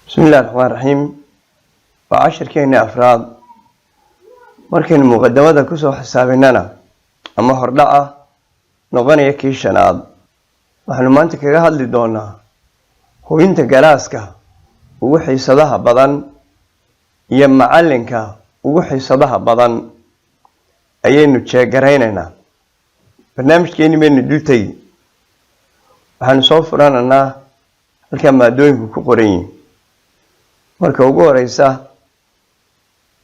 Bismillahi raxmaan raxiim. Waa cashirkeeni afraad. Markaynu muqadamada kusoo xisaabinana ama hordhaca noqonaya kii shanaad, waxaanu maanta kaga hadli doonaa hubinta galaaska ugu xiisadaha badan iyo macalinka ugu xiisadaha badan ayaynu jeegaraynaynaa. Barnaamijkeeni baynu dul tegi. Waxaanu soo furanaynaa halkaa maadooyinku ku qoran yihiin. Marka ugu horeysa,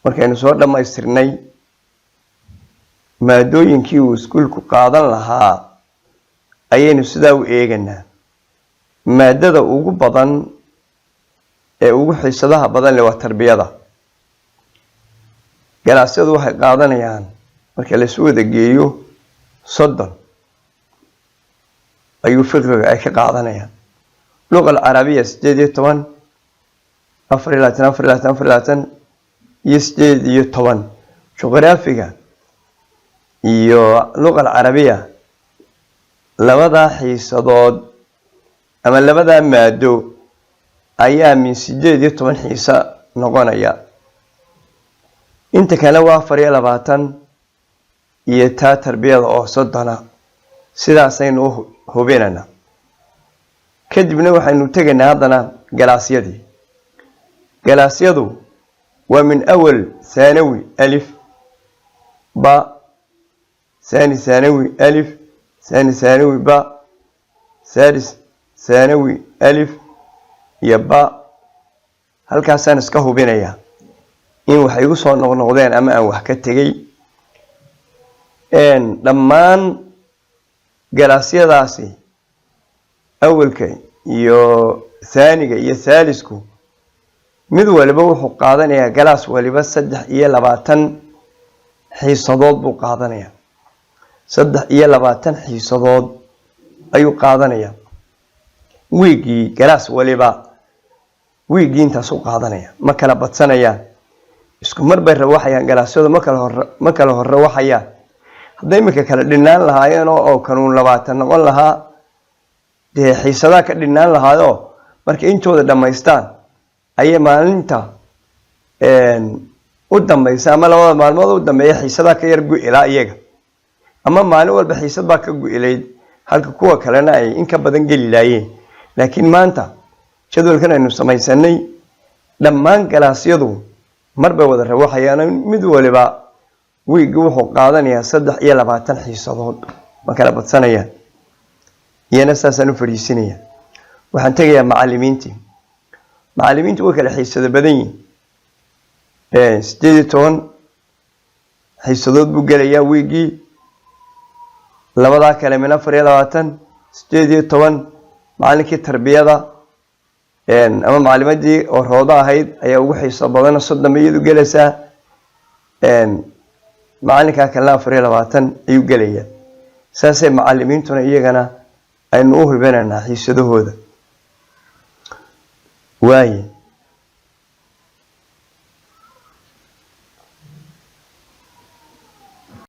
markaynu soo dhammaystirnay maadooyinkii uu iskuulku qaadan lahaa, ayaynu sidaa u eeganaa. Maadada ugu badan ee ugu xiisadaha badan leh waa tarbiyada. Galaasyadu waxay qaadanayaan, marka laisu wada geeyo, 30 ayuu fiqiga ay ka qaadanayaan. Luqa alcarabiya 18, 24, 24, 24 iyo 18. Juqraafiga iyo luqa alcarabiya, labadaa xiisadood ama labadaa maado ayaa min 18 xiiso noqonaya. Inta kale waa 24 iyo taa tarbiyada oo 30-a. Sidaasaynu u hubinaynaa. Kadibna waxaynu tegaynaa haddana galaasyadii. Galaasyadu waa min awal thanawi alif, ba, thani thanawi alif, thani thanawi ba, thalis thanawi alif iyo ba. Halkaasaan iska hubinayaa in wax igu soo noqnoqdeen ama aan wax ka tegay. Dhammaan galaasyadaasi, awalka iyo thaaniga iyo thaalisku, mid waliba wuxuu qaadanayaa, galaas waliba, 23 xiisadood buu qaadanayaa. 23 xiisadood ayuu qaadanayaa wiiggii. Galaas waliba wiiggii intaasuu qaadanaya. Ma kala badsanayaan, isku mar bay rawaxayaan galaasyadu. Ma kala hor rawaxayaan. Hadday iminka kala dhinaan lahaayeen oo kanuun 20 noqon lahaa, dee xiisadaha ka dhinaan lahaayoo markay intooda dhammaystaan ayay maalinta u dambaysa ama labada maalmood u dambeeya xiisadaha ka yar gu-ilaa iyaga, ama maalin walba xiisad baa ka gu-ilayd, halka kuwa kalena ay in ka badan geli laayeen. Laakiin maanta jadwalkan aynu samaysanay, dhammaan galaasyadu mar bay wada rawaxayaan. Mid waliba wiiggi wuxuu qaadanayaa 23 xiisadood. Ma kala badsanayaan. Iyana saasaan u fadhiisinaya. Waxaan tegayaa macalimiintii. Macalimiintu way kala xiisado badan yihin. 18 xiisadood buu gelayaa wiiggii. Labadaa kale min 24, 18. Macalinkii tarbiyada ama macalimadii oo roodo ahayd ayaa ugu xiiso badana, 30 bay iyadu gelaysaa. Macalinkaa kalena 24 ayuu gelayaa. Saasay macalimiintuna iyagana aynu u hubinaynaa xiisadahooda. Waaye,